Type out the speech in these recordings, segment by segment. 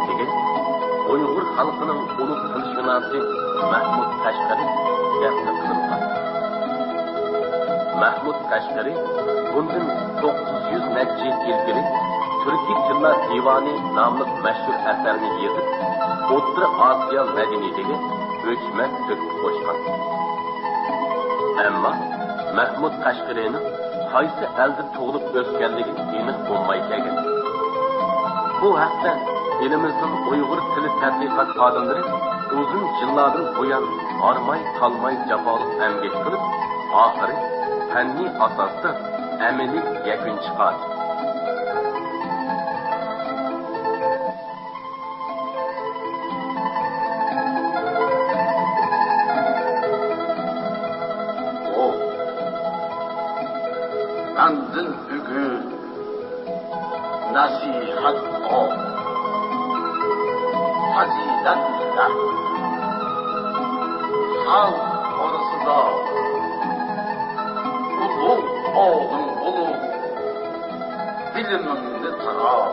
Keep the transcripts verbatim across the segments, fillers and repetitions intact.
ئىگە، ئۇيغۇر خەلقىنىڭ ئۇلۇغ تىلشۇناسى مەھمۇد قەشقىرى دەپنە قىلىنغان. مەھمۇد قەشقىرى بۇندىن توققۇز يۈز نەچچە يىل ئىلگىرى تۈركىي تىللار دىۋانى ناملىق مەشھۇر ئەسەرنى يېزىپ، ئوتتۇرا ئاسىيا مەدەنىيىتىگە ئۆچمەن تۆھپە قوشقان. ئەمما مەھمۇد قەشقىرىنىڭ قايسى ئەلدە تۇغۇلۇپ ئۆسكەنلىكى ئېنىق بولماي كەلگەن. بۇ ھەقتە ئېلىمىزنىڭ ئۇيغۇر تىلى تەتقىقات خادىملىرى ئۇزۇن يىللاردىن بۇيان ھارماي-تالماي جاپالىق ئەمگەك قىلىپ، ئاخىرى پەننىي ئاساستا ئەمەلىي يەكۈن چىقاردى. ئۇ مەندىن بۈگۈن نەسىھەت ئال، پەزىلەت ئىزدە. خەلق ئارىسىدا ئۇلۇغ ئالىم بولۇپ، بىلىمىڭنى تارات.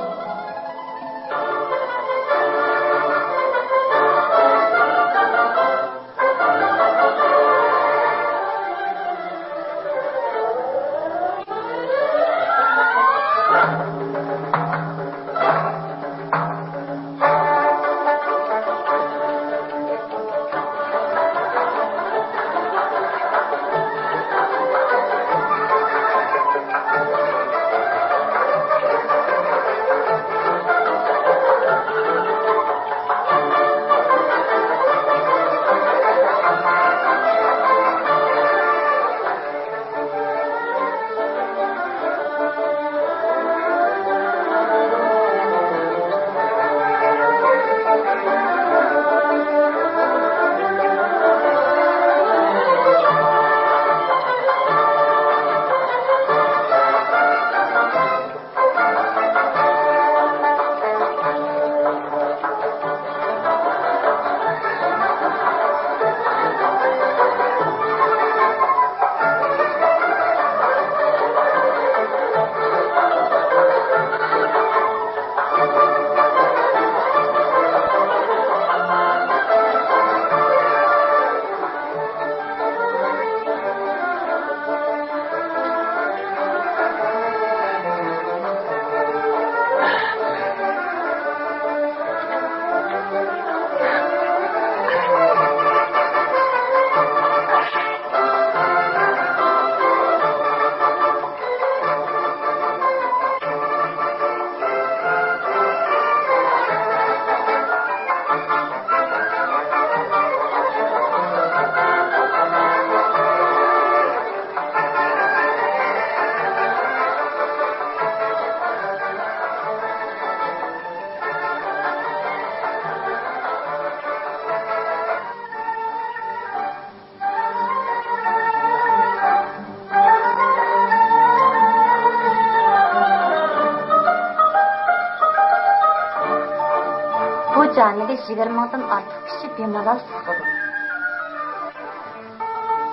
بۇ جامىدە يىگىرمە مىڭدىن ئارتۇق كىشى بىمالال سىغىدۇ.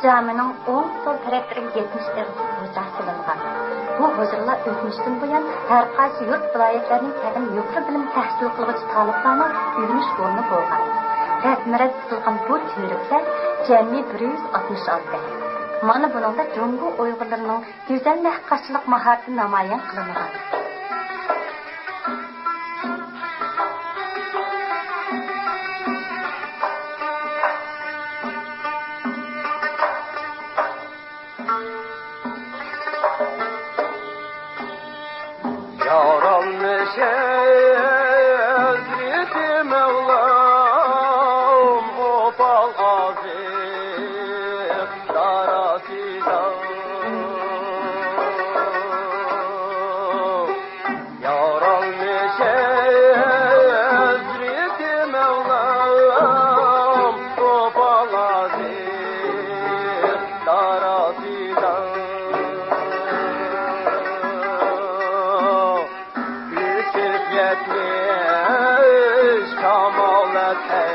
جامىنىڭ ئوڭ، سول تەرەپلىرىگە يەتمىش ئېغىز ھوجرا سېلىنغان. بۇ ھوجرىلار ئۆتمۈشتىن بۇيان ھەر قايسى يۇرت، ۋىلايەتلەردىن كەلگەن يۇقىرى بىلىم تەھسىل قىلغۇچى تالىپلارنىڭ ئۆگىنىش ئورنى بولغان. رەسىم-رەسىم سىزىلغان بۇ تۈۋرۈكلەر جەمئىي بىر يۈز ئاتمىش ئالتە. مانا بۇنىڭدا جۇڭگو ئۇيغۇرلىرىنىڭ گۈزەل نەقىشچىلىك ماھارىتى نامايان قىلىنغان. يارالمىش ھەزرىتى مەۋلام، ئوپال ئازىز داراسىدا. يارالمىش ھەزرىتى مەۋلام، ئوپال ئازىز داراسىدا. يۈسۈپ يەتمىش كامالەت ھەر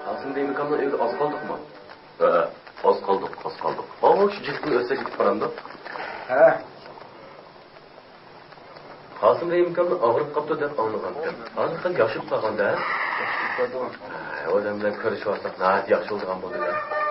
قاسىم دەيمىكاننىڭ ئۆيىگە ئاز قالدۇقمۇ؟ ھە، ئاز قالدۇق، ئاز قالدۇق. ئاۋۇ شۇ جىلىقنى ئۆتسەك يېتىپ بارامدۇ؟ ھە. قاسىم دەيمىكانمۇ ئاغرىپ قاپتۇ دەپ ئاڭلىغانتىم. ھازىر خېلى ياخشى بولۇپ قالغان-دە. ياخشى بولۇپ قالدى. ھە، ئادەم بىلەن كۆرۈشۈۋالساق ناھايىتى ياخشى بولىدىغان بولدى-دە.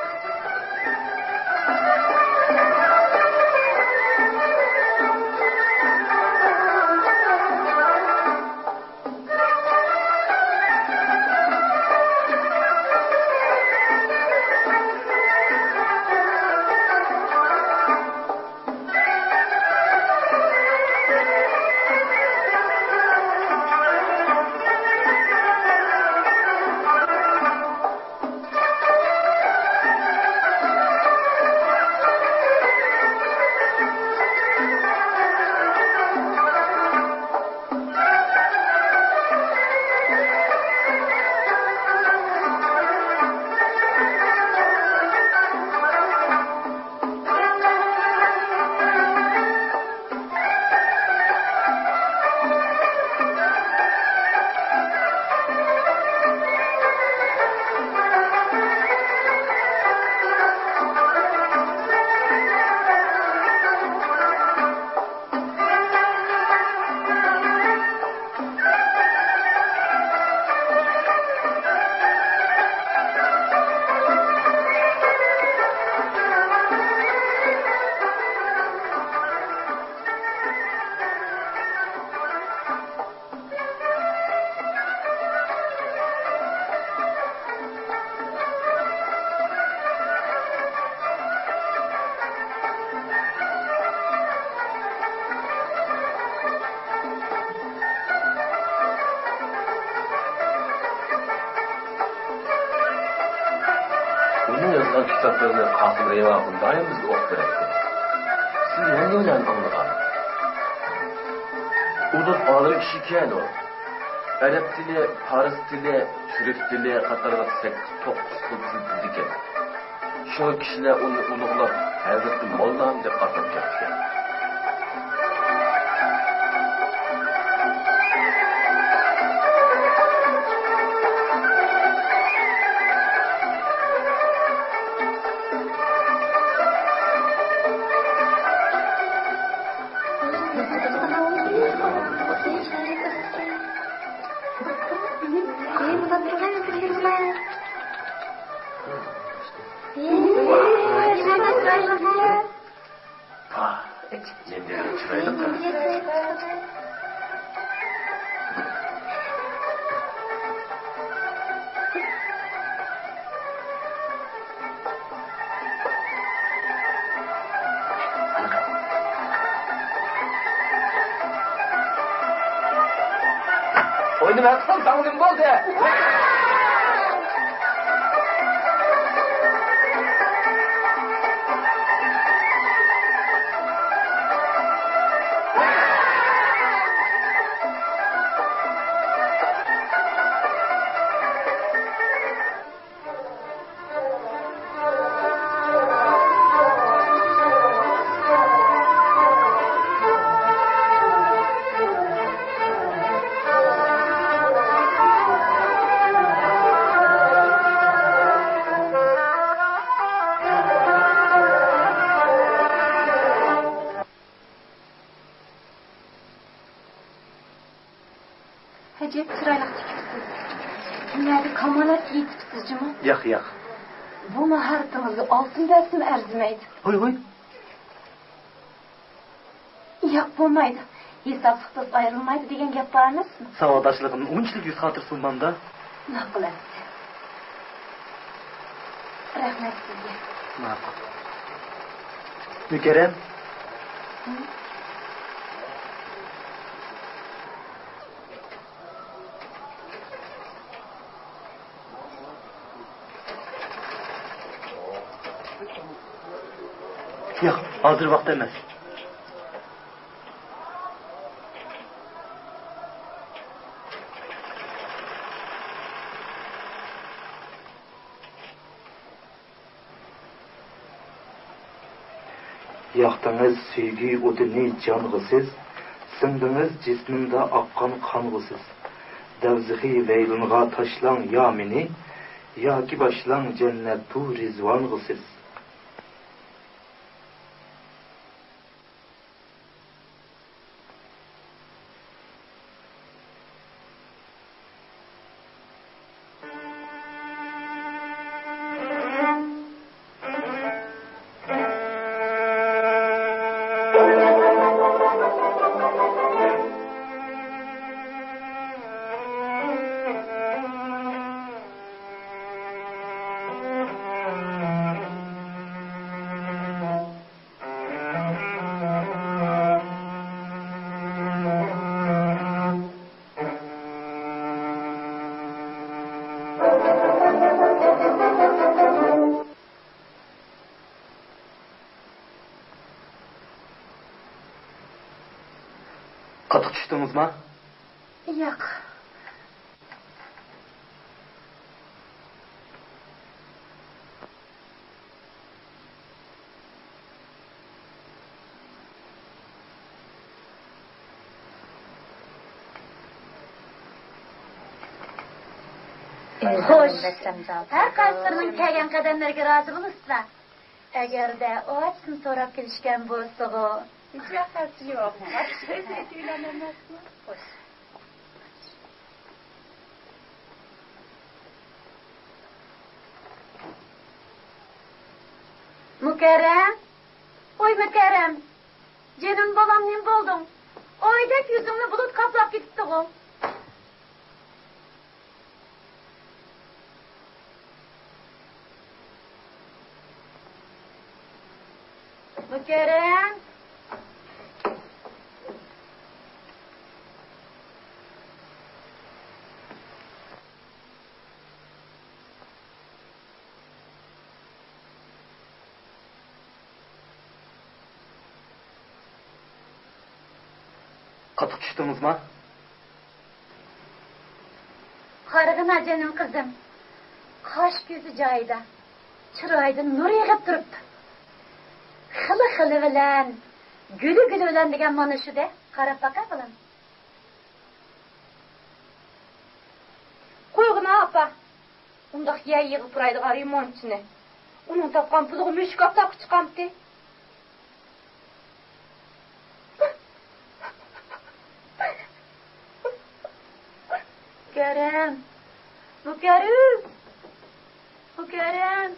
ئۇنىڭ يازغان كىتابلىرىنى قاسىم رەيھان ئاخۇن دائىم بىزگە ئوقۇپ بېرەتتى. سىز نېمىلەرنى ئاڭلىغان؟ ئۇلۇغ ئالىم كىشىكەن ئۇ. ئەرەب تىلى، پارس تىلى، تۈرك تىلى قاتارلىق سەككىز، توققۇز خىل تىل بىلىدىكەن. شۇڭا كىشىلەر ئۇنى ئۇلۇغلاپ، ھەزرىتى موللام دەپ ئاتاپ كەپتىكەن. قىلساڭ نېمە بولدى؟ ئەجەب چىرايلىق تىكىپسىز. نەدە كامالەت يېتىپسىز جۇمۇ؟ ياق، ياق. بۇ ماھارىتىڭىزگە ئالتۇن بەرسىمۇ ئەرزىمەيدۇ. ھوي، ھوي. ياق، بولمايدۇ. ھېسابلىق دوست ئايرىلمايدۇ دېگەن گەپ بار ئەمەسمۇ؟ ساۋاقداشلىقىمنى ئۇنچىلىك يۈز خاتىرىسى ئۇنىمامدا. ناقىل ئەمىسە. رەھمەت سىزگە. ماقۇل. مۇكەررەم. ھە؟ ياق، ھازىر ۋاقتى ئەمەس. ياقتىڭىز سۆيگۈ ئوتىنى جانغا سىز، سىڭدىڭىز جىسمىمدا ئاققان قانغا سىز. دوزىخى ۋەيرانغا تاشلاڭ يا مېنى، ياكى باشلاڭ جەننەتۇ رىزۋانغا سىز. قاتتىق چۈشتىڭىزما؟ ياق. خوش. ھەر قايسىلىرىنىڭ كەلگەن قەدەملىرىگە رازى بولىسىلەر. ئەگەردە ئاچىسىنى سوراپ كېلىشكەن بولسىغۇ. ھېچ ۋەقەسى يوق. ئاچىسى ئۆزى ئېتىۋېلەن ئەمەسمۇ؟ خوش. مۇكەررەم! ۋاي مۇكەررەم! جېنىم بالام، نېمە بولدۇڭ؟ ئايدەك يۈزۈڭنى بۇلۇت قاپلاپ كېتىپتىغۇ؟ مۇكەررەم! قاتتىق چۈشتىڭىزما؟ قارىغىنا جېنىم قىزىم، قاش كۆزى جايىدا، چىرايىدىن نۇر ئېغىپ تۇرۇپتۇ. خىلى خىلى بىلەن، گۈلى گۈلى بىلەن دېگەن مانا شۇ-دە، قاراپ باقە بالام. قويغىنا ئاپا، ئۇنداق يەر يىغىپ تۇرايدىغان رېمونتچىنى. ئۇنىڭ تاپقان پۇلىغا مۈشۈك ئاپتاپقا چىقامتى. مۇكەررەم! مۇكەررەم! مۇكەررەم!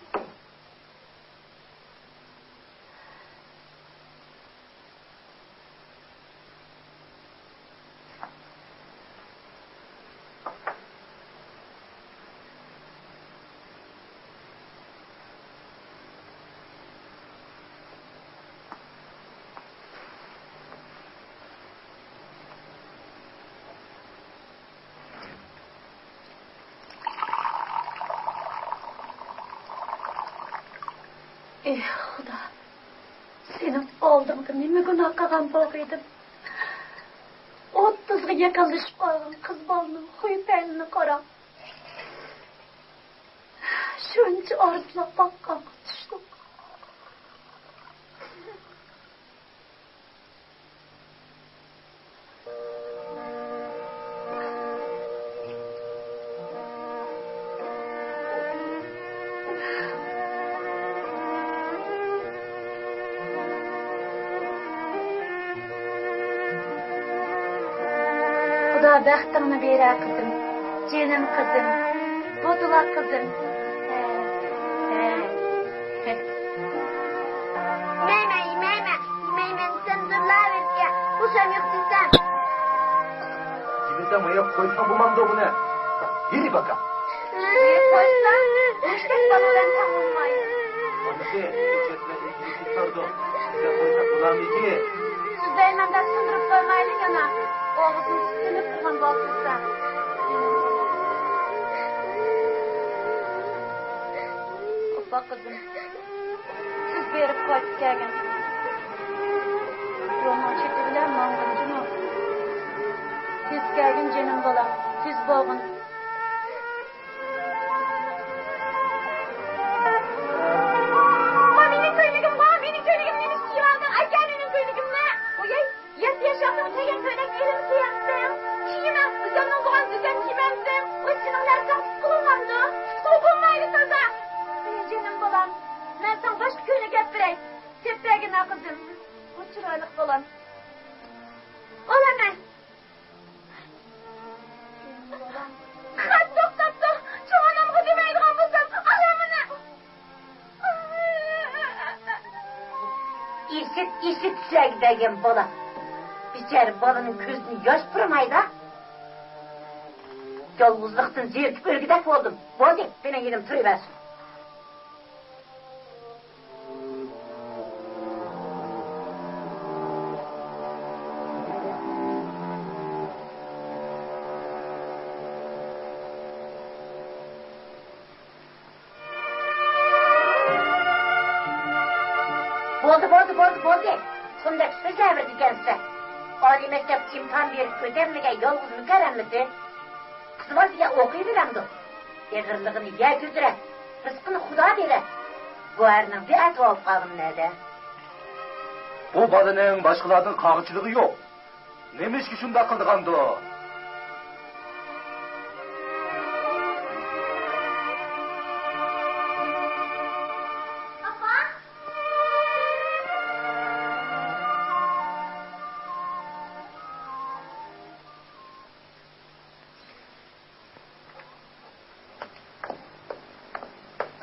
ئېھ، خۇدا، سېنىڭ ئالدىڭدا نېمە گۇناھ قىلغان بولغىيدىم؟ ئوتتۇزغا يېقىنلىشىپ قالغان قىز بالىنىڭ خۇي-پەيلىنى قارا. شۇنچە ئارزۇلاپ باققان قىز چۈشتۇق. خۇدا بەختىڭنى بېرە، قىزىم. جېنىم قىزىم. بولدىلا، قىزىم. ھە، ھە. يېمەيمەن، يېمەيمەن، يېمەيمەن دېسەم زورلاۋېرىدىكەن. بوشام يوق دېسەم. يېمىسەم، ھايا قويساڭ بولمامدۇ بۇنى؟ يېرى باكا. قويسا، مۇشتەك بالىلار تاڭ بولمايدۇ. ئانىسى، چەتلەر ئېتىنى كېتىۋاتىدۇ. بىزگە قويساق بولامدىكى؟ سۆزلەيمەن دەپ سۇندۇرۇپ قويمايلى يەنە. ئاغزىنى سۈتلىنىپ تۇرغان بالا تۇرسا. ئاپا قىزىم. سىز بېرىپ قايتىپ كەلگىن. يولنىڭ چېتى بىلەن ماڭغىن جۇمۇ. تېز كەلگىن جېنىم بالام، تېز بولغىن. ما مېنىڭ كۆيلىكىم، ما مېنىڭ كۆيلىكىم، نېمە كىيىۋالدىڭ؟ ئەكەلمە مېنىڭ كۆيلىكىمنى. ئوياي. يەتتە ياشاقتىمۇ كىيگەن كۆينەكلىرىمنى كىيەمسىڭ؟ كىيىمەن، ئۆزۈمنىڭ بولغان گۈزەل كىيىمەمسىڭ؟ ۋاي سېنىڭ نەرسەڭ تۇتقىلى بولمامدۇ؟ تۇتقىلى بولمايدۇ تازا. ئېي جېنىم بالام، مەن ساڭا باشقا كۆينەك ئەپ بېرەي. سېپ بەرگىن ھە قىزىم. بۇ چىرايلىق بالام. ئالىمەن. خەت توختاپتۇ. چوڭ ئانامغا دېمەيدىغان بولسام، ئالىمەن. ئىسىت، ئىسىت سىلەرگە بەرگەن بالا. بىچارە بالىنىڭ كۆزىدىن ياش پۇرىمايدۇ. يالغۇزلۇقتىن زېرىكىپ ئۆلگۈدەك بولدۇم. بولدى، مېنىڭ يېنىمدا تۇرۇۋەرسۇن. بولدى، بولدى، بولدى، بولدى. تۇندەك سۆزلەۋېرىدىكەنسەن. ئالىي مەكتەپتە ئىمتىھان بېرىپ ئۆتەلمىگەن يالغۇز مۇكەررەممىسى قىز بالا دېگەن ئوقۇيۋېرەمدۇ؟ ئېغىرلىقىنى يەر كۆتۈرە، رىزقىنى خۇدا بېرە. بۇ ئەرنىڭ بىئەتىۋارلىق قالغىنى نەدە؟ بۇ بالىنىڭ باشقىلاردىن قاغىچىلىقى يوق. نېمىشقا شۇنداق قىلىدىغاندۇ؟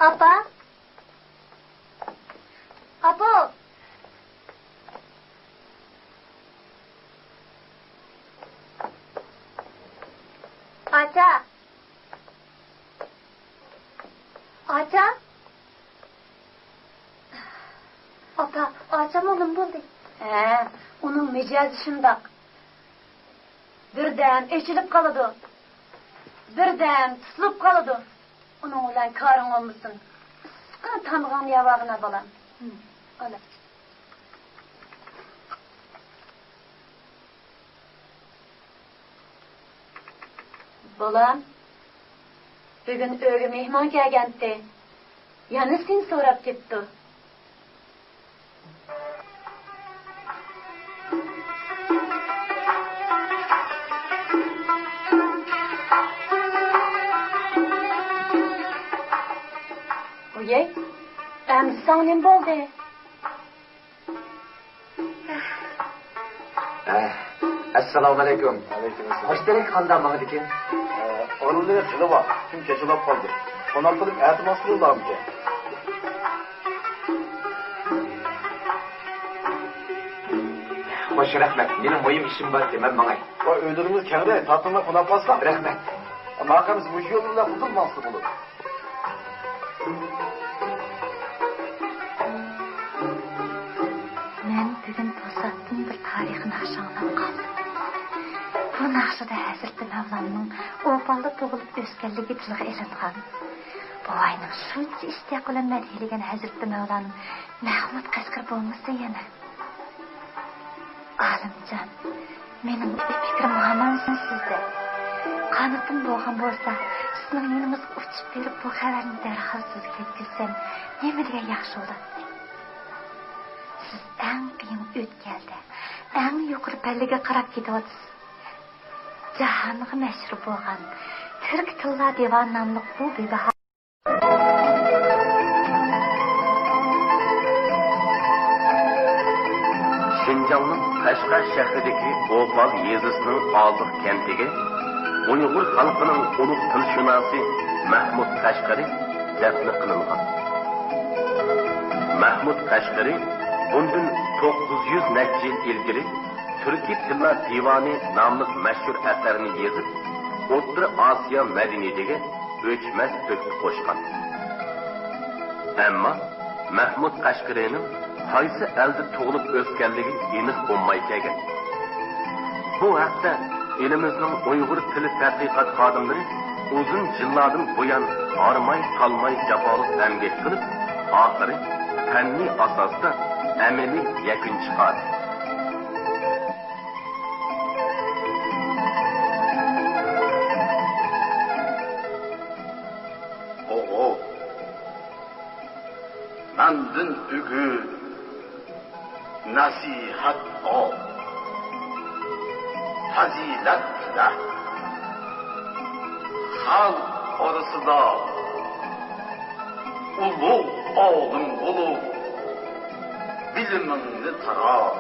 ئاپا. ئاپا. ئاچا. ئاچا. ئاپا، ئاچام ئۇنىمۇ بولدى. ھە، ئۇنىڭ مىجەزى شۇنداق. بىردەم ئېچىلىپ قالىدۇ، بىردەم تۇتۇلۇپ قالىدۇ. ئۇنىڭ بىلەن كارىڭ بولمىسۇن. ئىسسىققىنا تامىقىڭنى يەۋالغىنا، بالام. ئانا. بالام، بۈگۈن ئۆيگە مېھمان كەلگەنتى. يەنە سېنى سوراپ كېتىپتۇ. ئۇيەي، ئەمدى ساڭا نېمە بولدى؟ ھە. ئەسسالامۇئەلەيكۇم. ۋەئەلەيكۇم ئەسسالام. ئاشتەرەك قانداق ماڭىدىكىن؟ ئە، ئورۇنلىرى خېلى بار. كۈن كېچىلەپ قالدى. قوناق قىلىپ ئەتە ماڭسا بولامدىكەن؟ خوش، رەھمەت. مېنىڭ مۇھىم ئىشىم بار ئىكەن، مەن ماڭاي. ۋاي، ئۆيلىرىمىز كەڭرەك، تارتىنماي قوناق قالساڭ. رەھمەت. ماقۇل، مۇشۇ يول بىلەن قۇتۇلماقچى بولۇپ. مەن بۈگۈن توساتتىن بىر تارىخىي ناخشا ئاڭلاپ قالدىم. بۇ ناخشىدا ھەزرىتى مەۋلاننىڭ ئوپالدا تۇغۇلۇپ ئۆسكەنلىكى تىلغا ئېلىنغان. بوۋاينىڭ شۇنچە ئىشتىياق بىلەن مەدھىيلىگەن ھەزرىتى مەۋلانىم مەھمۇد قەشقىرى بولمىسا يەنە. ئالىمجان، مېنىڭ پىكرىم ھامان سىزدە. قانىتىم بولغان بولسا، سىزنىڭ يېنىڭىزغا ئۇچۇپ بېرىپ بۇ خەۋەرنى دەرھال سىزگە يەتكۈزسەم، نېمە دېگەن ياخشى بولاتتى. سىز ئەڭ قىيىن ئۆتكەلدە، ئەڭ يۇقىرى پەللىگە قاراپ كېتىۋاتىسىز. جاھانغا مەشھۇر بولغان تۈرك تىللار دىۋانى ناملىق بۇ بىباھا شىنجاڭنىڭ قەشقەر شەھىرىدىكى ئوپال يېزىسىنىڭ ئالدىق كەنتىگە ئۇيغۇر خەلقىنىڭ ئۇلۇغ تىلشۇناسى مەھمۇد قەشقىرى دەپنە قىلىنغان. مەھمۇد قەشقىرى بۇندىن توققۇز يۈز نەچچە يىل ئىلگىرى تۈركىي تىللار دىۋانى ناملىق مەشھۇر ئەسەرنى يېزىپ، ئوتتۇرا ئاسىيا مەدەنىيىتىگە ئۆچمەس تۆھپە قوشقان. ئەمما مەھمۇد قەشقىرىنىڭ قايسى ئەلدە تۇغۇلۇپ ئۆسكەنلىكى ئېنىق بولماي كەلگەن. بۇ ھەقتە ئېلىمىزنىڭ ئۇيغۇر تىلى تەتقىقات خادىملىرى ئۇزۇن يىللاردىن بۇيان ھارماي-تالماي جاپالىق ئەمگەك قىلىپ، ئاخىرى پەننىي ئاساستا ئەمەلىي يەكۈن چىقاردى. ئوغۇل، مەندىن ئۈگۈت، نەسىھەت ئال، پەزىلەت تىلە. خەلق ئارىسىدا ئۇلۇغ ئالىم بولۇپ، بىلىمىڭنى تارات.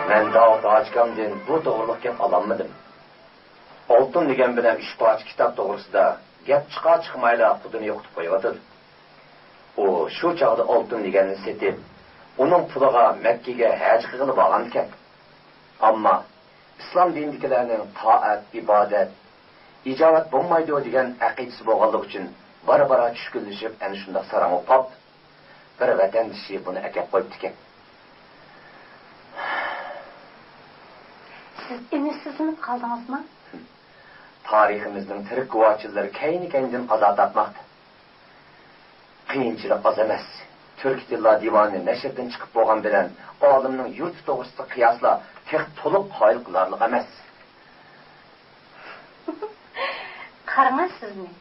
مەن داۋۇت ھاجىكامدىن بۇ توغرىلىق گەپ ئالالمىدىم. ئالتۇن دېگەن بىلەن ئۈچ پارچە كىتاب توغرىسىدا گەپ چىقا-چىقمايلا خۇدىنى يوقىتىپ قويۇۋاتىدۇ. ئۇ شۇ چاغدا ئالتۇن دېگەننى سېتىپ، ئۇنىڭ پۇلىغا مەككىگە ھەج قىلغىلى بارغانىكەن. ئەمما ئىسلام دىنىدىكىلەرنىڭ تائەت، ئىبادەت ئىجابەت بولمايدۇ دېگەن ئەقىدىسى بولغانلىقى ئۈچۈن بارا-بارا چۈشكۈنلىشىپ، ئەنە شۇنداق ساراڭ بولۇپ قاپتۇ. بىر ۋەتەندىشى بۇنى ئەكەپ قويۇپتىكەن. سىز ئۈمىدسىزلىنىپ قالدىڭىزمۇ؟ تارىخىمىزنىڭ تىرىك گۇۋاھچىلىرى كەينى-كەينىدىن قازا تارتماقتا. قىيىنچىلىق ئاز ئەمەس. تۈركىي تىللار دىۋانى نەشردىن چىقىپ بولغان بىلەن ئالىمنىڭ يۇرتى توغرىسىدا قىياسلا تېخى تولۇق قايىل قىلارلىق ئەمەس. قارىڭا سىزنى.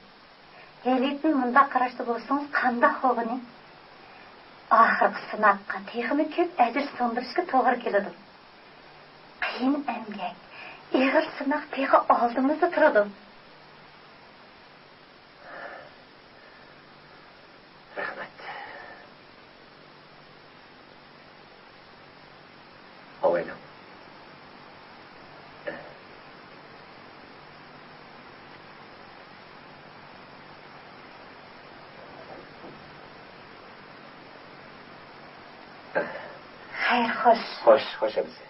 ھېلىتىن مۇنداق قاراشتا بولسىڭىز قانداق بولغىنى؟ ئاخىرقى سىناققا تېخىمۇ كۆپ ئەجىر سىڭدۈرۈشكە توغرا كېلىدۇ. قىيىن ئەمگەك، ئېغىر سىناق تېخى ئالدىمىزدا تۇرىدۇ. رەھمەت. ئاۋايلۇق. خەير، خوش. خوش، خوش ئەمىسە.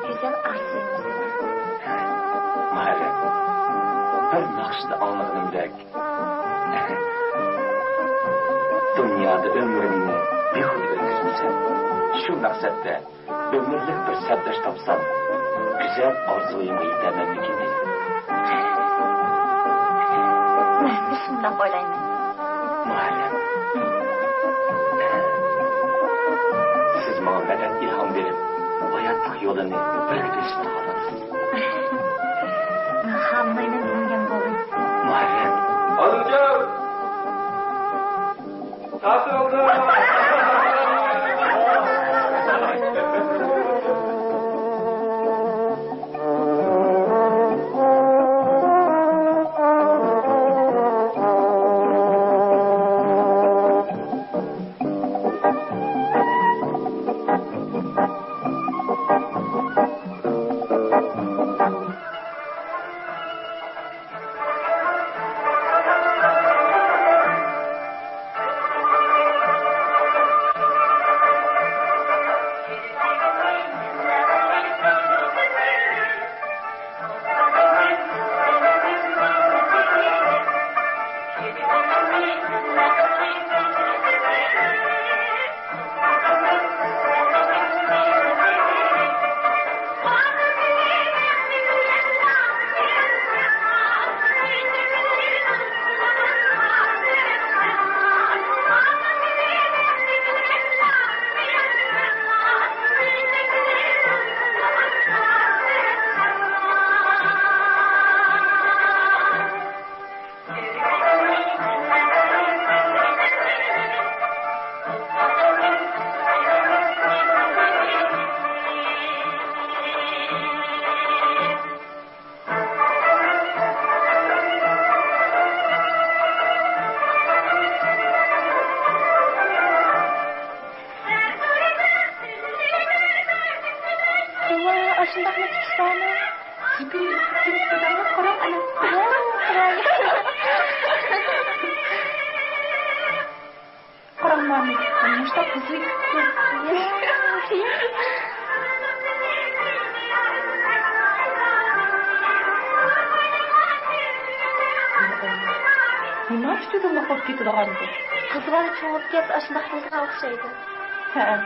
گۈزەل ئارزۇيىڭىز بىلەن. ماھىرەم، بىر ناخشىدا ئاڭلىغىنىمدەك، دۇنيادا ئۆمرۈمنى بىھۇدە ئۆتكۈزمىسەم، شۇ مەقسەتتە ئۆمۈرلۈك بىر سەپداش تاپسام، گۈزەل ئارزۇيۇمغا يېتەرمەنمىكىن دەيمەن. مەنمۇ شۇنداق ئويلايمەن. مۇھەررەم، سىز ماڭا مەدەت، ئىلھام بېرىپ، ھاياتلىق يولىنى بىرگە بېسىپ تۇرغانسىز. خالىمايمەن دېمىگەن بولدۇم. مۇھەررەم. خانىمجان! توۋا، ئاشۇنداقمۇ كۈتۈش بارمۇ؟ يېپىنى ئېلىپ كېتىپ داداڭغا قاراڭ ئانا. قاراڭ مانا، مۇشۇنداق قىزىق. نېمە ئۈستىدىنلا قوپۇپ كېتىدىغاندۇ؟ قىز بالا چوڭىيىپ كەتسە ئاشۇنداق بولىدىغان ئوخشايدۇ. ھەئە.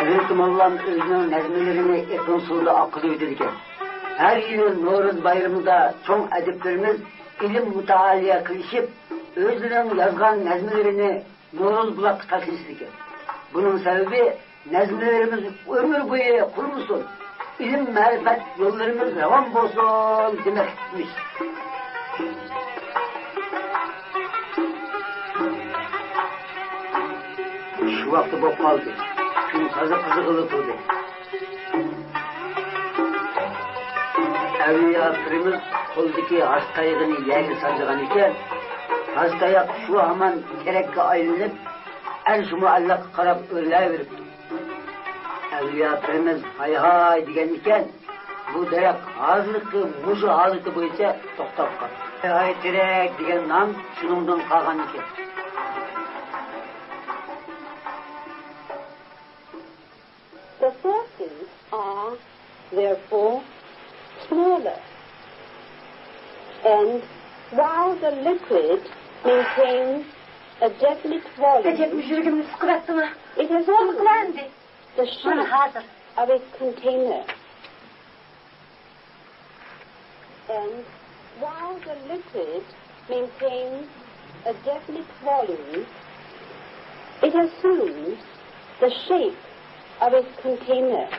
ھەزرىتى موللام ئۆزىنىڭ نەزمىلىرىنى ئېقىن سۇدا ئاققۇزۇۋېتىدىكەن. ھەر يىلى نورۇز بايرىمىدا چوڭ ئەدىبلىرىمىز ئىلىم مۇتائالىيە قىلىشىپ، ئۆزىنىڭ يازغان نەزمىلىرىنى نورۇز بۇلاققا تاشلىشىدىكەن. بۇنىڭ سەۋەبى، نەزمىلىرىمىز ئۆمۈر بويى قۇرۇمىسۇن، ئىلىم-مەرىپەت يوللىرىمىز راۋان بولسۇن دېمەكلىكمىش. شۇ ۋاقتى بولۇپ قالدى. كۈن تازا قىزىغىلى تۇردى. ئەۋلىيا پىرىمىز قولىدىكى ھاس تايىقىنى يەرگە سانجىغان ئىكەن. ھاس تاياق شۇ ھامان تېرەككە ئايلىنىپ، ئەرشى مۇئەللەققە قاراپ ئۆرلەۋېرىپتۇ. ئەۋلىيا پىرىمىز ھاي-ھاي دېگەن ئىكەن، بۇ دەرەخ ھازىرقى مۇشۇ ھالىتى بويىچە توختاپ قالدى. ھاي-ھاي تېرەك دېگەن نام شۇنىڭدىن قالغان ئىكەن. The sources are therefore smaller. And while the liquid maintains a definite volume, ئەجەبمۇ يۈرىكىمنى سىقىۋەتتىڭە. It has نېمە قىلامدى؟ The shape of its container. And while the liquid maintains a definite volume, it assumes the shape of its container.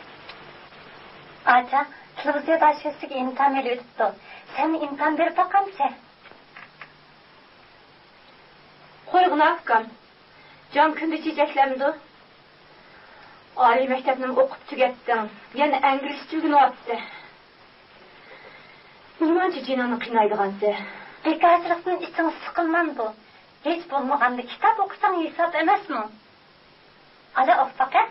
ئاچا، تېلېۋىزىيەدە ئاشۇ يۈزۈككە ئىمتىھان بېرىۋېتىپتۇ. سەن ئىمتىھان بېرىپ باقامسەن؟ قويغىنا ئۇكام، جان كۈندە چېچەكلەمدۇ؟ ئالىي مەكتەپنىمۇ ئوقۇپ تۈگەتتىڭ، يەنە ئەنگلىزچە ئۆگىنىۋاتىسەن. نېمانچە جېنىڭنى قىينايدىغانسەن؟ بىكارچىلىقتىن ئىچىڭ سىقىلمامدۇ؟ ھېچ بولمىغاندا كىتاب ئوقۇساڭ ھېساب ئەمەسمۇ؟ ئالا ئوقۇپ باقە.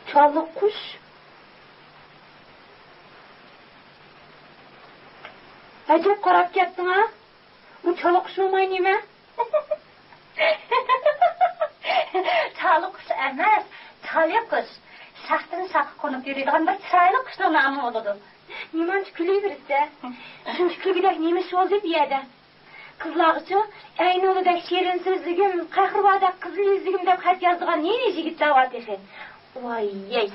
چالا قۇش. ئەجەب قاراپ كەتتىڭ ھە؟ بۇ چالا قۇش بولماي نېمە؟ چالا قۇش ئەمەس، چالا قۇش. شاختىن شاخقا قونۇپ يۈرىدىغان بىر چىرايلىق قۇشنىڭ نامى بولىدۇ. نېمانچە كۈلۈۋېرىسە؟ شۇنچە كۈلگۈدەك نېمە ئىش بولدى بۇ يەردە؟ قىزلارغىچۇ، ئەينۇلىدەك شېرىن سۆزلۈكۈم، قەھرىۋادەك قىزىل يۈزلۈكۈم دەپ خەت يازىدىغان نېنە يىگىتلەر بار تېخى؟ ۋاي يەي.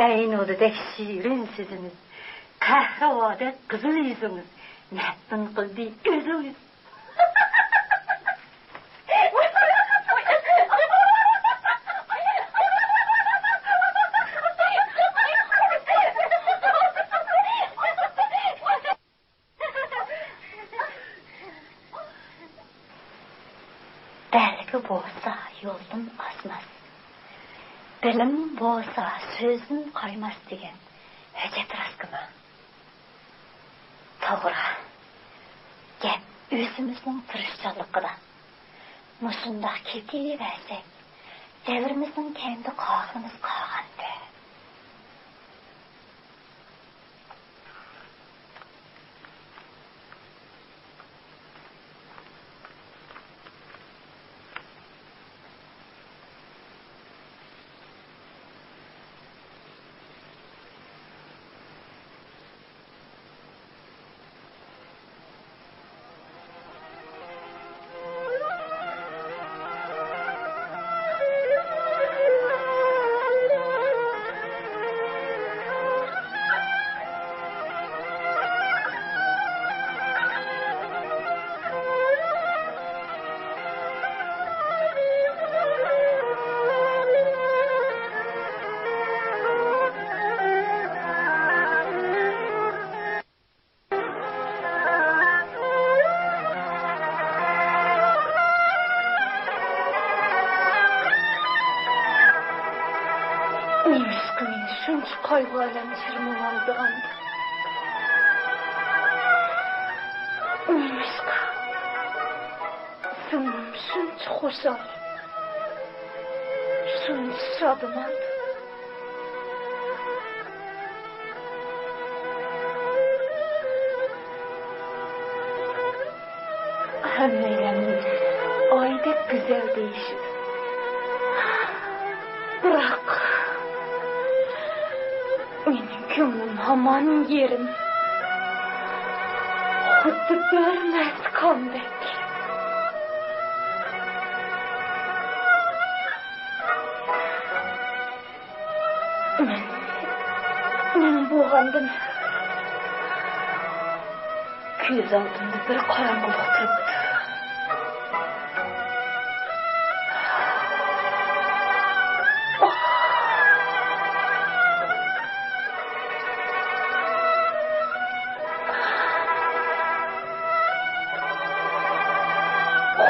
ئەينۇلىدەك شېرىن سۆزىڭىز، قەھرىۋادەك قىزىل يۈزىڭىز، نەدىن قىلدى ئۆزىڭىز؟ بەلگە بولسا يولدىن ئازماس، بىلىم بولسا سۆزدىن قايماس دېگەن ھۆججەت راستكەنما؟ توغرا، گەپ ئۆزىمىزنىڭ تىرىشچانلىقىدا. مۇشۇنداق كېتىۋەرسەك، دەۋرىمىزنىڭ كەينىدە قالغىنىمىز قالغانتى. نېمىشقا مېنى شۇنچە قايغۇ-ئەلەم چىرمىۋالىدىغان؟ نېمىشقا؟ سىڭلىم شۇنچە خۇشال، شۇنچە شادىمان. ھەممەيلەننى ئايدەك گۈزەل دېيىشىدۇ. بىراق، مېنىڭ كۆڭلۈم ھامان يېرىم. خۇددى بىر مەستكامدەك. مەن، مەن بولغاندىم. كۆز ئالدىمدا بىر قاراڭغۇلۇق تۇرۇپتۇ.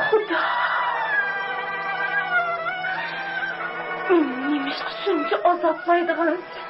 خۇدا! مېنى نېمىشقا شۇنچە ئازابلايدىغانسەن؟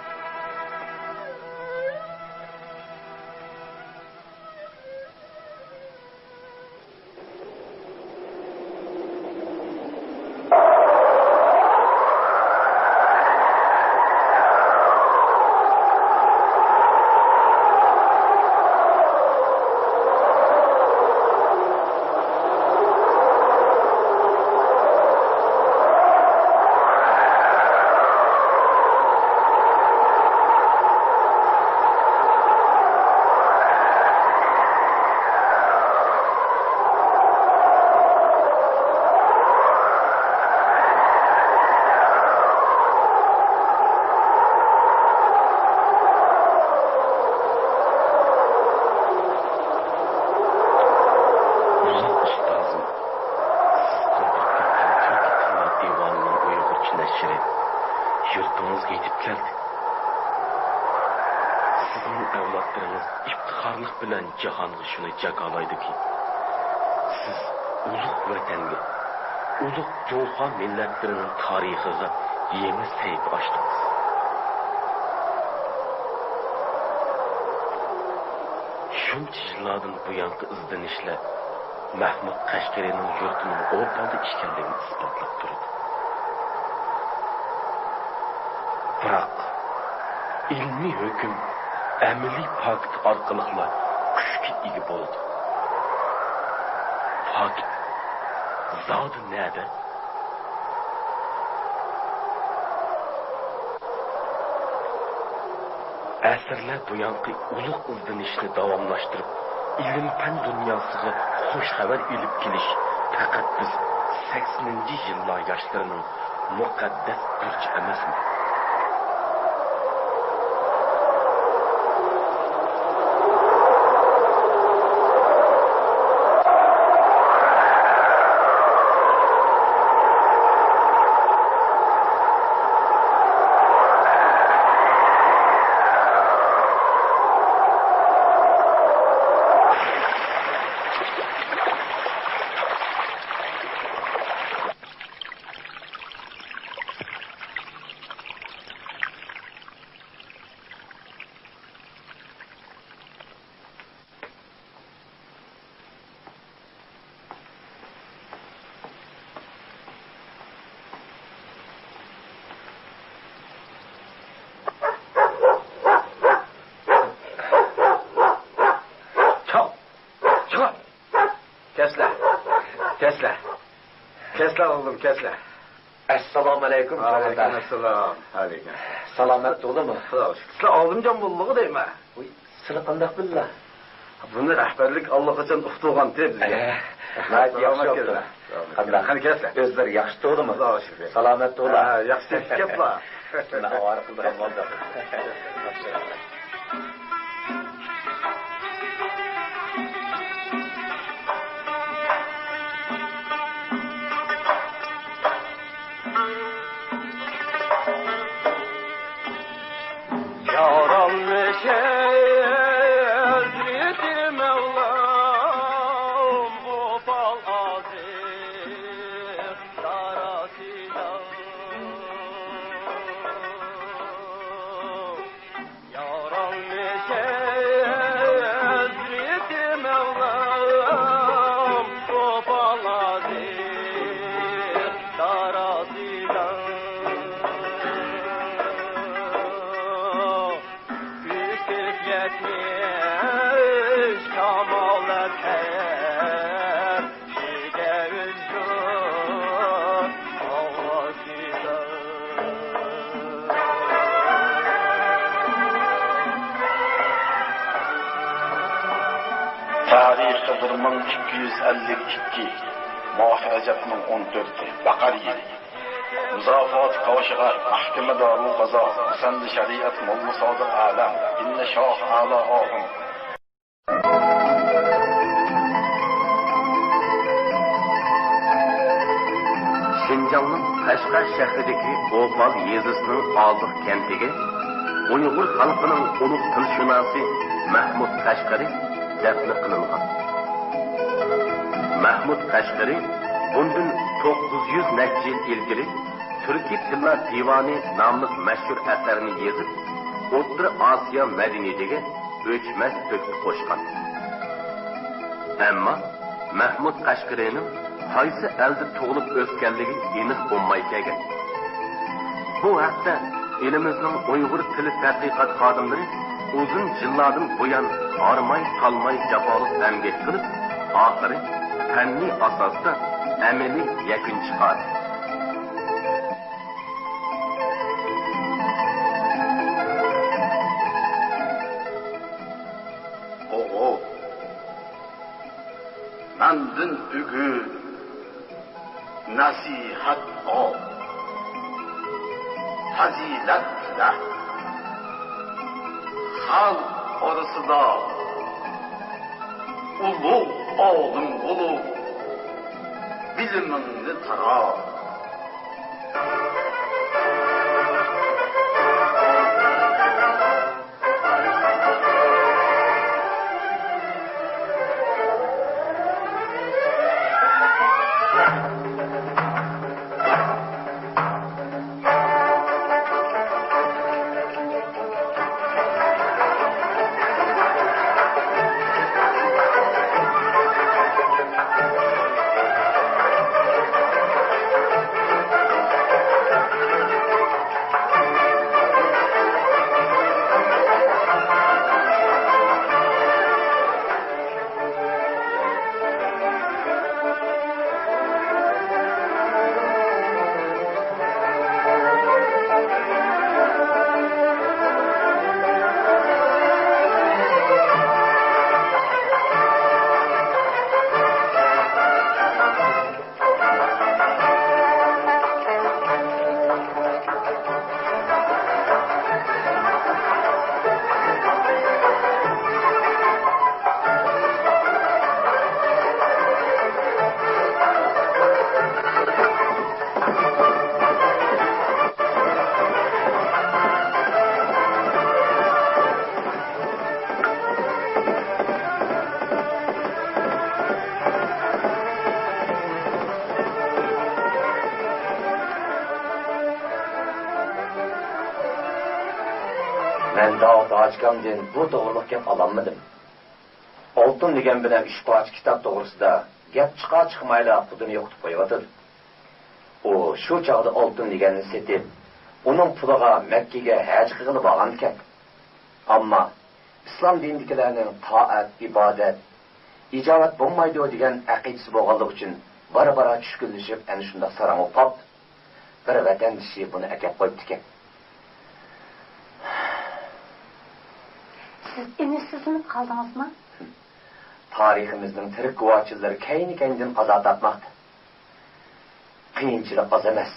ئۇلۇغ ئۇستازىم، سىز قالدۇرۇپ كەتكەن تۈركىي تىللار دىۋانىنىڭ ئۇيغۇرچە نەشرى يۇرتىڭىزغا يېتىپ كەلدى. سىزنىڭ ئەۋلادلىرىڭىز ئىپتىخارلىق بىلەن جاھانغا شۇنى جاكارلايدۇكى، سىز ئۇلۇغ ۋەتەنگە، ئۇلۇغ جۇڭخۇا مىللەتلىرىنىڭ تارىخىغا يېڭى سەھىپە ئاچتىڭىز. شۇنچە يىللاردىن بۇيانقى ئىزدىنىشلەر مەھمۇد قەشقىرىنىڭ يۇرتىنىڭ ئوبداندا ئىكەنلىكىنى ئىسپاتلاپ تۇرىدۇ. بىراق، ئىلمىي ھۆكۈم ئەمەلىي پاكىت ئارقىلىقلا كۈچكە ئىگە بولىدۇ. پاكىت زادى نەدە؟ ئەسىرلەر بۇيانقى ئۇلۇغ ئىزدىنىشنى داۋاملاشتۇرۇپ، ئىلىم-پەن دۇنياسىغا خۇش خەۋەر ئېلىپ كېلىش پەقەت بىز سەكسىنىنچى يىللار ياشلىرىنىڭ مۇقەددەس بۇرچى ئەمەسمۇ؟ چاق! چىقار! كەسلە! كەسلە! كەسلە ئوغلۇم، كەسلە! ئەسسالامۇ ئەلەيكۇم، ۋەئەلەيكۇم ئەسسالام. ئەلەيكۇم ئەسسالام. سالامەت تۇغدىمۇ؟ خۇدا شۈكۈر. سىلەر ئالىمجان موللىغۇ دەيمەن. ۋۇي، سىلەر قانداق بىللا؟ بۇنى رەھبەرلىك ئاللىقاچان ئۇقتۇرغانتى بىزگە. ئەه، ناھايىتى ياخشى بوپتۇ. قانداق؟ قېنى كەلسە. ئۆزلىرى ياخشى تۇغدىمۇ؟ خۇدا شۈكۈر. سالامەت تۇغلا. ھە، ياخشى كەپلا. سېنى ئاۋارە قىلدۇرغان بولدۇق. يارالمىش ھەزرىتى مەۋلام، ئوپال ئازىز داراسىدا. يارالمىش ھەزرىتى مەۋلام، ئوپال ئازىز داراسىدا. ئۈچ يۈز يەتمىش كامالەت ھەر تارىخى بىر مىڭ ئىككى يۈز ئەللىك ئىككى، ماھى رەجەبنىڭ ئون تۆتى، بەقەر يىلى. مۇزاپات كاۋىشىغا مەھكىمە دارۇل قازا، مۇسەننى شەرىئەت موللا سادىق ئالەم، ئىننە شاھ ئەلا ئاخۇن. شىنجاڭنىڭ قەشقەر شەھىرىدىكى ئوپال يېزىسىنىڭ ئازۇق كەنتىگە ئۇيغۇر خەلقىنىڭ ئۇلۇغ تىلشۇناسى مەھمۇد قەشقىرى دەپنە قىلىنغان. مەھمۇد قەشقىرى بۇندىن توققۇز يۈز نەچچە يىل ئىلگىرى تۈركىي تىللار دىۋانى ناملىق مەشھۇر ئەسەرنى يېزىپ، ئوتتۇرا ئاسىيا مەدەنىيىتىگە ئۆچمەس تۆھپە قوشقان. ئەمما مەھمۇد قەشقىرىنىڭ قايسى ئەلدە تۇغۇلۇپ ئۆسكەنلىكى ئېنىق بولماي كەلگەن. بۇ ھەقتە ئېلىمىزنىڭ ئۇيغۇر تىلى تەتقىقات خادىملىرى ئۇزۇن يىللاردىن بۇيان ھارماي-تالماي جاپالىق ئەمگەك قىلىپ، ئاخىرى پەننىي ئاساستا ئەمەلىي يەكۈن چىقاردى. ئوغۇل، مەندىن بۈگۈن نەسىھەت ئال، پەزىلەت تىلە. خەلق ئارىسىدا ئۇلۇغ ئالىم بولۇپ، بىلىمىڭنى تارات. مەن داۋۇت ھاجىكامدىن بۇ توغرىلىق گەپ ئالالمىدىم. ئالتۇن دېگەن بىلەن ئۈچ پارچە كىتاب توغرىسىدا گەپ چىقار-چىقمايلا خۇدىنى يوقىتىپ قويۇۋاتىدۇ. ئۇ شۇ چاغدا ئالتۇن دېگەننى سېتىپ، ئۇنىڭ پۇلىغا مەككىگە ھەج قىلغىلى بارغانىكەن. ئەمما ئىسلام دىنىدىكىلەرنىڭ تائەت، ئىبادەت، ئىجابەت بولمايدۇ دېگەن ئەقىدىسى بولغانلىقى ئۈچۈن بارا-بارا چۈشكۈنلىشىپ، ئەنە شۇنداق ساراڭ بولۇپ قاپتۇ. بىر ۋەتەندىشى بۇنى ئەكەپ قويۇپتىكەن. سىز ئۈمىدسىزلىنىپ قالدىڭىزمۇ؟ تارىخىمىزنىڭ تىرىك گۇۋاھچىلىرى كەينى-كەينىدىن قازا تارتماقتا. قىيىنچىلىق ئاز ئەمەس.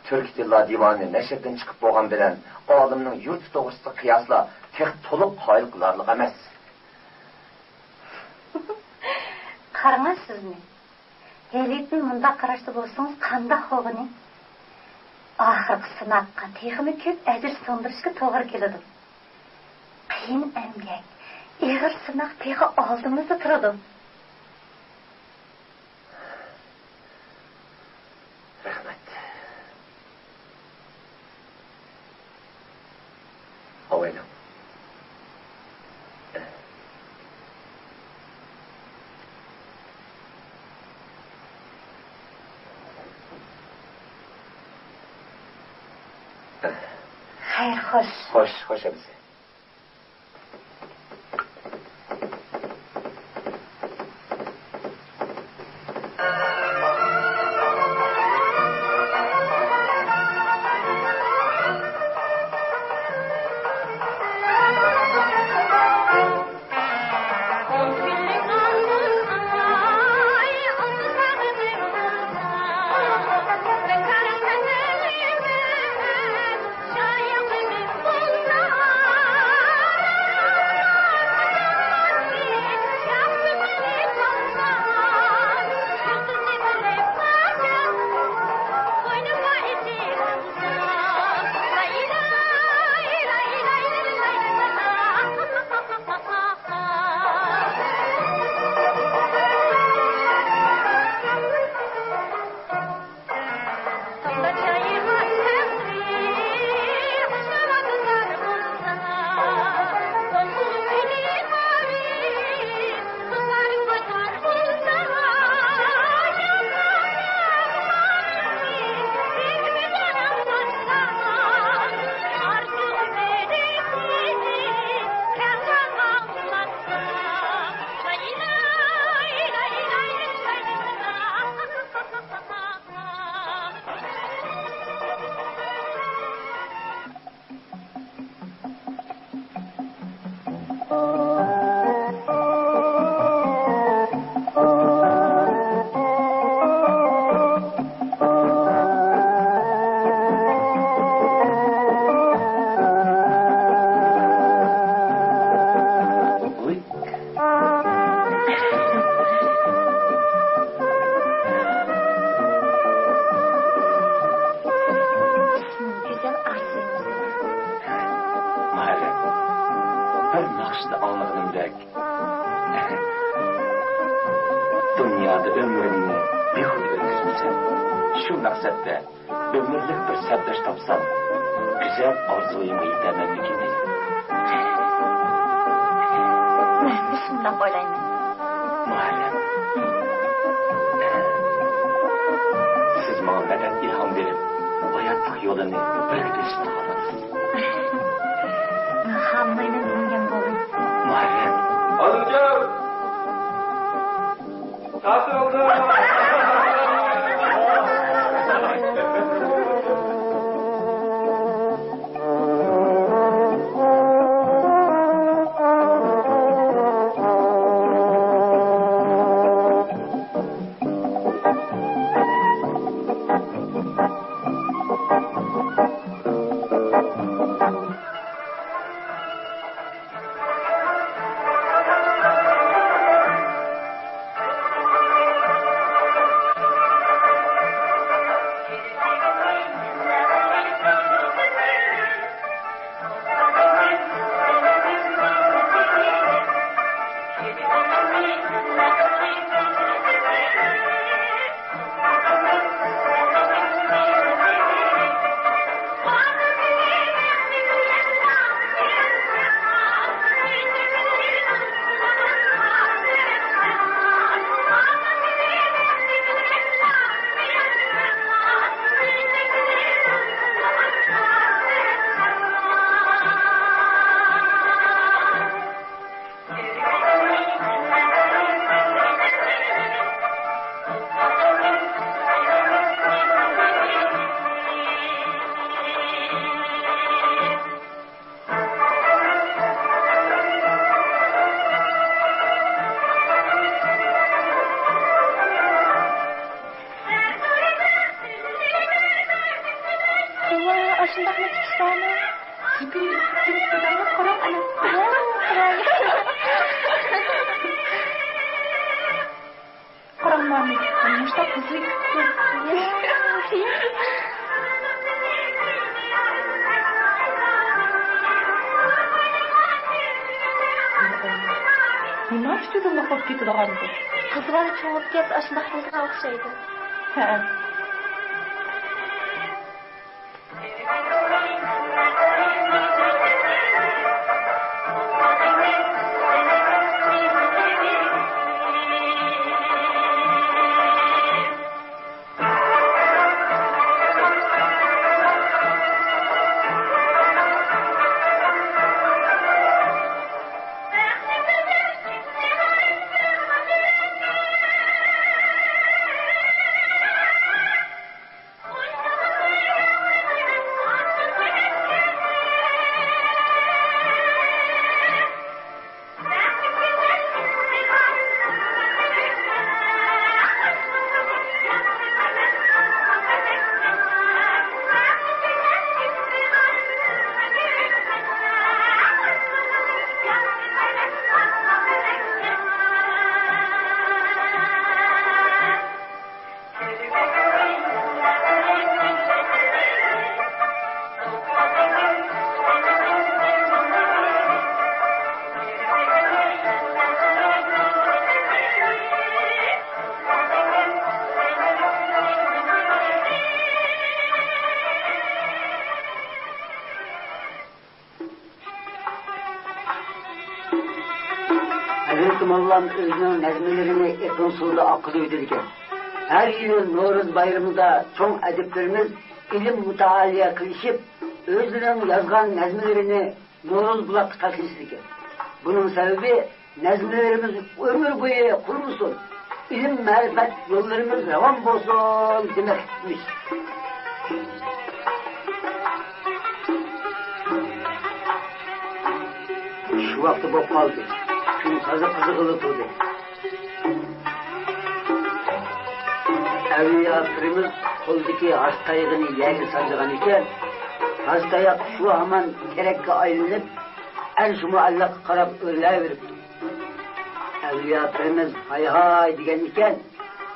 تۈركىي تىللار دىۋانى نەشردىن چىقىپ بولغان بىلەن ئالىمنىڭ يۇرتى توغرىسىدا قىياسلا تېخى تولۇق قايىل قىلارلىق ئەمەس. قاراڭە سىزنى. ھېلىدىن مۇنداق قاراشتا بولسىڭىز قانداق بولغىنى؟ ئاخىرقى سىناققا تېخىمۇ كۆپ ئەجىر سىڭدۈرۈشكە توغرا كېلىدۇ. قىيىن ئەمگەك، ئېغىر سىناق تېخى ئالدىمىزدا تۇرىدۇ. رەھمەت. ئاۋايلاڭ. خەير، خوش. خوش، خوش ئەمىسە. دۇنيادا ئۆمرۈمنى بىھۇدە ئۆتكۈزمىسەم، شۇ مەقسەتتە ئۆمۈرلۈك بىر سەپداش تاپسام، گۈزەل ئارزۇيۇمغا يېتەرمەنمىكىن دەيمەن. مەنمۇ شۇنداق ئويلايمەن. مۇھەررەم، سىز ماڭا مەدەت، ئىلھام بېرىپ، ھاياتلىق يولىنى بىرگە بېسىپ تۇرغانسىز. خالىمايمەن دېمىگەن بولدۇم. مۇھەررەم. ئالىمجان! تارتىۋالدىم! توۋا، ئاشۇنداقمۇ چىقىش بارمۇ؟ يۈكۈم يۈكۈم كېلىپ تۇرىدىغان قاراڭ ئانا. قاراڭ مانا، مۇشتاق قىزىق. نېمە ئۈچۈن بۇنداق بولۇپ كېتىدىغاندۇ؟ قىز بالا چوڭىيىپ كەتسە ئاشۇنداق بولىدىغان ئوخشايدۇ. ھە. ھەزرىتى موللام ئۆزىنىڭ نەزمىلىرىنى ئېقىن سۇدا ئاققۇزۇۋېتىدىكەن. ھەر يىلى نورۇز بايرىمىدا چوڭ ئەدىبلىرىمىز ئىلىم مۇتائالىيە قىلىشىپ، ئۆزلىرىنىڭ يازغان نەزمىلىرىنى نورۇز بۇلاققا تاشلىشىدىكەن. بۇنىڭ سەۋەبى، نەزمىلىرىمىز ئۆمۈر بويى قۇرۇمىسۇن، ئىلىم-مەرىپەت يوللىرىمىز راۋان بولسۇن دېمەكلىكمىش. شۇ ۋاقتى بولۇپ قالدى. كۈن تازا قىزىغىلى تۇردى. ئەۋلىيا پىرىمىز قولىدىكى ھاس تايىقىنى يەرگە سانجىغان ئىكەن. ھاس تاياق شۇ ھامان تېرەككە ئايلىنىپ، ئەنشۇ مۇئەللەققە قاراپ ئۆرلەۋېرىپتۇ. ئەۋلىيا پىرىمىز ھاي-ھاي دېگەن ئىكەن،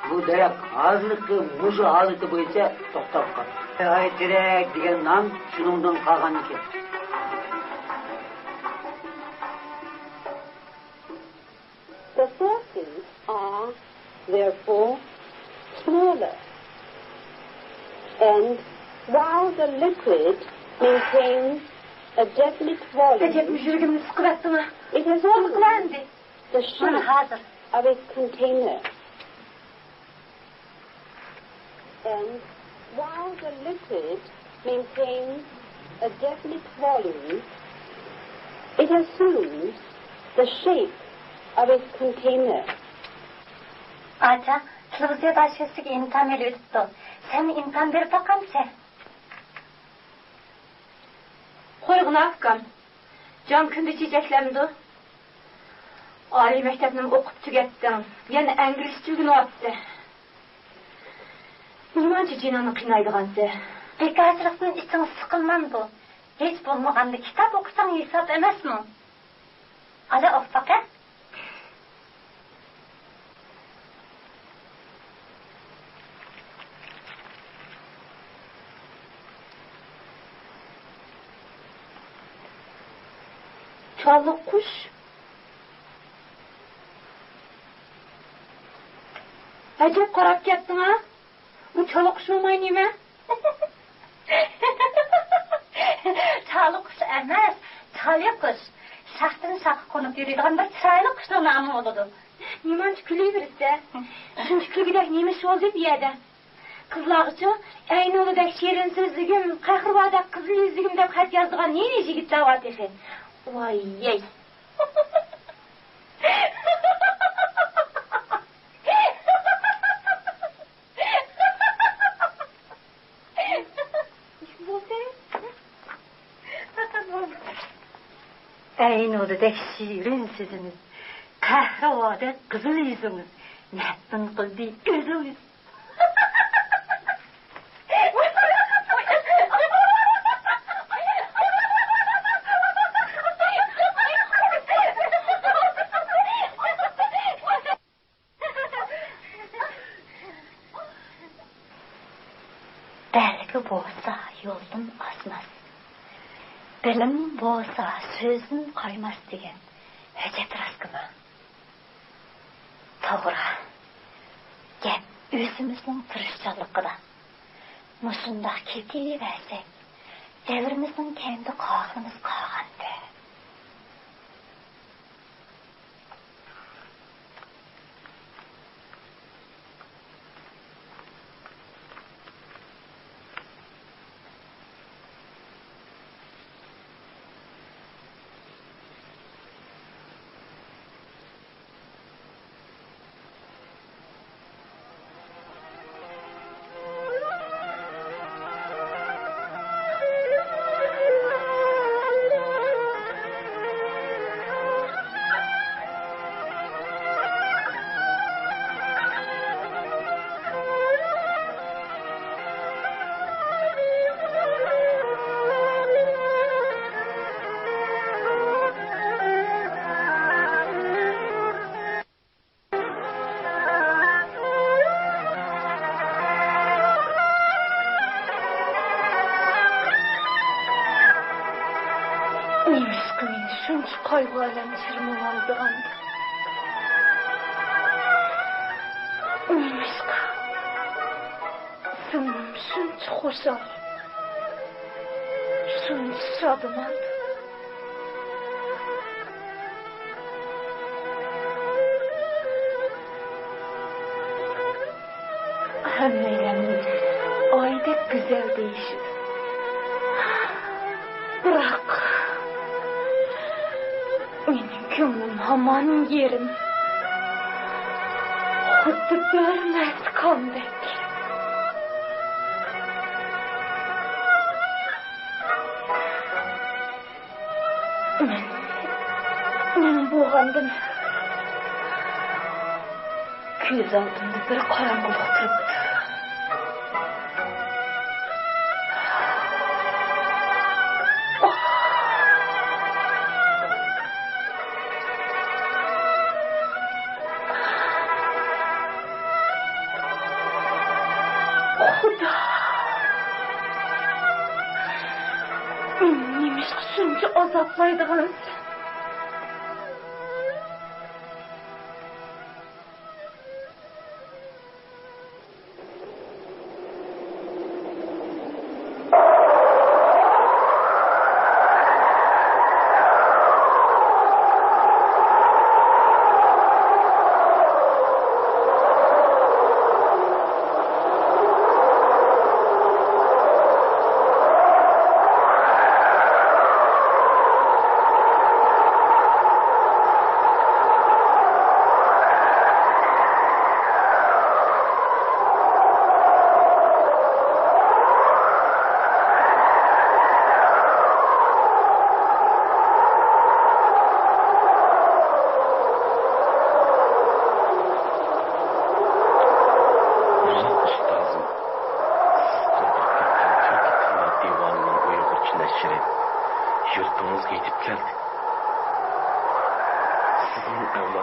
بۇ دەرەخ ھازىرقى مۇشۇ ھالىتى بويىچە توختاپ قالدى. ھاي-ھاي تېرەك دېگەن نام شۇنىڭدىن قالغان ئىكەن. are therefore smaller. And while the liquid maintains a definite volume, ئەجەب يۈرىكىمنى سىقىۋەتتىڭە. It has lost the shape of its container. And while the liquid maintains a definite volume, it assumes the shape of its container. ئاچا، تېلېۋىزىيە داشىسىگە ئىمتىھان ئېلىۋېتىپتۇ. سەن ئىمتىھان بېرىپ باقامسەن؟ قويغىنا ئۇكام. جان كۈندە چېچەكلەمدۇ؟ ئالىي مەكتەپنىمۇ ئوقۇپ تۈگەتتىڭ. يەنە ئىنگلىزچە ئۆگىنىۋاتىسەن. نېمانچە جېنىڭنى قىينايدىغانسەن؟ بىكارچىلىقتىن ئىچىڭ سىقىلمامدۇ؟ ھېچ بولمىغاندا كىتاب ئوقۇساڭ ھېساب ئەمەسمۇ؟ ئالا ئوقۇپ باقە. چالا قۇش. ئەجەب قاراپ كەتتىڭ ھە؟ بۇ چالا قۇش بولماي نېمە؟ چالا قۇش ئەمەس، چالى قۇش. شاختىن شاخقا قونۇپ يۈرىدىغان بىر چىرايلىق قۇشنىڭ نامى بولىدۇ. نېمانچە كۈلۈۋېرىسە؟ شۇنچە كۈلگۈدەك نېمە ئىش بولدى بۇ يەردە؟ قىزلارغىچۇ، ئەينۇلىدەك شېرىن سۆزلۈگۈم، قەھرىۋادەك قىزىل يۈزلۈگۈم دەپ خەت يازىدىغان نى-نى يىگىتلەر بار تېخى. ۋاي يەي. ئەينۇدىدەك شېرىن سۆزىڭىز، قەھرىۋادەك قىزىل يۈزىڭىز نەدىن قىلدى ئۆزىڭىز؟ بەلگە بولسا يولدىن ئازماس، بىلىم بولسا سۆزدىن قايماس دېگەن ھۆججەت راستكىما؟ توغرا، گەپ ئۆزىمىزنىڭ تىرىشچانلىقىدا. مۇشۇنداق كېتىۋەرسەك، دەۋرىمىزنىڭ كەينىدە قالغىنىمىز قالغانتى. نېمىشقا مېنى شۇنچە قايغۇ-ئەلەم چىرمىۋالىدىغاندۇ؟ نېمىشقا؟ سىڭلىم شۇنچە خۇشال، شۇنچە شادىمان. ھەممەيلەن مېنى ئايدەك گۈزەل دېيىشىدۇ. بىراق، مېنىڭ كۆڭلۈم ھامان يېرىم، خۇددى بىر مەستكامدەك. مەن، مەن بولغاندىم، كۆز ئالدىمدا بىر قاراڭغۇلۇق تۇرۇپتۇ. خۇدا! مېنى نېمىشقا شۇنچە ئازابلايدىغانسەن؟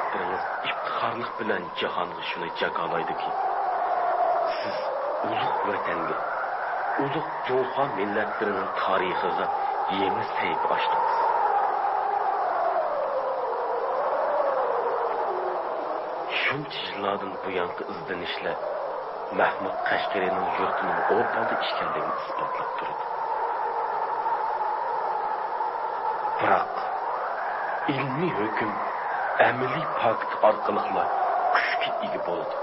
ئىپتىخارلىق بىلەن جاھانغا شۇنى جاكارلايدۇكى، سىز ئۇلۇغ ۋەتەنگە، ئۇلۇغ جۇڭخۇا مىللەتلىرىنىڭ تارىخىغا يېڭى سەھىپە ئاچتىڭىز. شۇنچە يىللاردىن بۇيانقى ئىزدىنىشلەر مەھمۇد قەشقىرىنىڭ يۇرتىنىڭ ئوبداندا ئىكەنلىكىنى ئىسپاتلاپ تۇرىدۇ. بىراق، ئىلمىي ھۆكۈم ئەمەلىي پاكىت ئارقىلىقلا كۈچكە ئىگە بولىدۇ.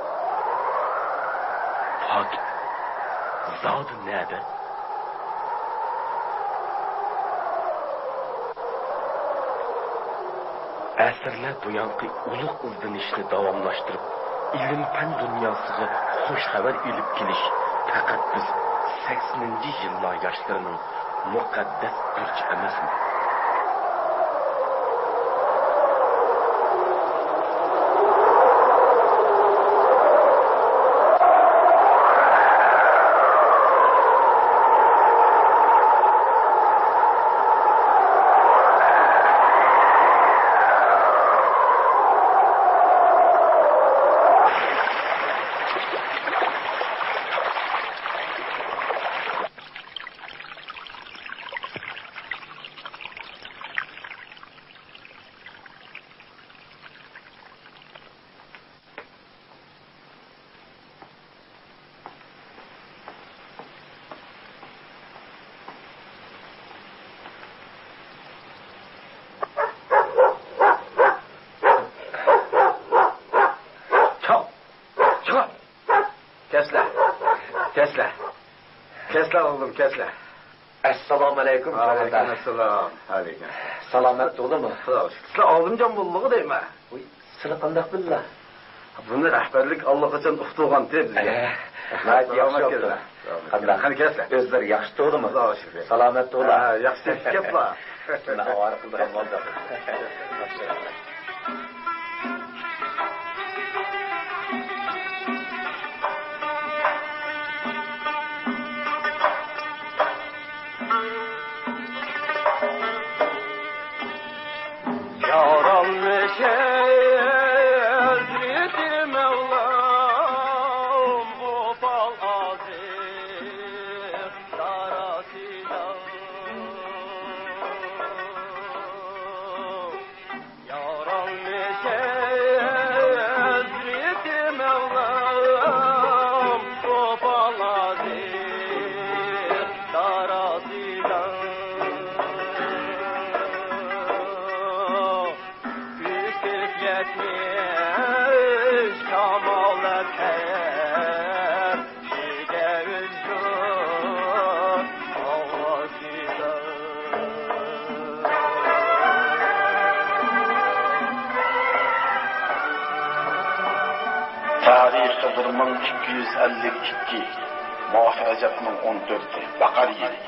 پاكىت زادى نەدە؟ ئەسىرلەر بۇيانقى ئۇلۇغ ئىزدىنىشنى داۋاملاشتۇرۇپ، ئىلىم-پەن دۇنياسىغا خۇش خەۋەر ئېلىپ كېلىش پەقەت بىز سەكسىنىنچى يىللار ياشلىرىنىڭ مۇقەددەس بۇرچى ئەمەسمۇ؟ چاق! چىقار! كەلسىلە! كەلسىلە! كەلسىلە ئوغلۇم، كەلسىلە! ئەسسالامۇئەلەيكۇم، قوماندان. ۋەئەلەيكۇم ئەسسالام. ۋەئەلەيكۇم. سالامەت بولدىمۇ؟ خۇدا خۇش. سىلەر ئالىمجان بولدىغۇ دەيمەن. ۋۇي، سىلەر قانداق بىللا؟ بۇنى رەھبەرلىك ئاللىقاچان ئۇقتۇرغانتى بىزگە. ئە، ناھايىتى ياخشى ئوبدان. قانداق؟ قېنى كەلسە. ئۆزلىرى ياخشى تۇغدىمۇ؟ خۇدا خۇش. سالامەت تۇغلا. ھە، ياخشى گەپلا. سېنى ئاۋارە قىلىدىغان بولدۇق. يارالمىش ھەزرىتى مەۋلام، غوپال ئازىز داراسىدا. يارالمىش ھەزرىتى مەۋلام، غوپال ئازىز داراسىدا. ئۈچ يۈز يەتمىش كامالەت ھەم تارىخى بىر مىڭ ئىككى يۈز ئەللىك ئىككى، ماھى رەجەبنىڭ ئون تۆتى، بەقەر يىلى.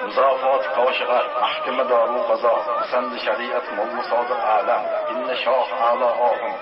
مۇزاپات كاشىغەر، مەھكىمە دارۇل قازا، مۇسەننى شەرىئەت موللا سادىق ئالەم، ئىننە شاھ ئەلا ئاخۇن،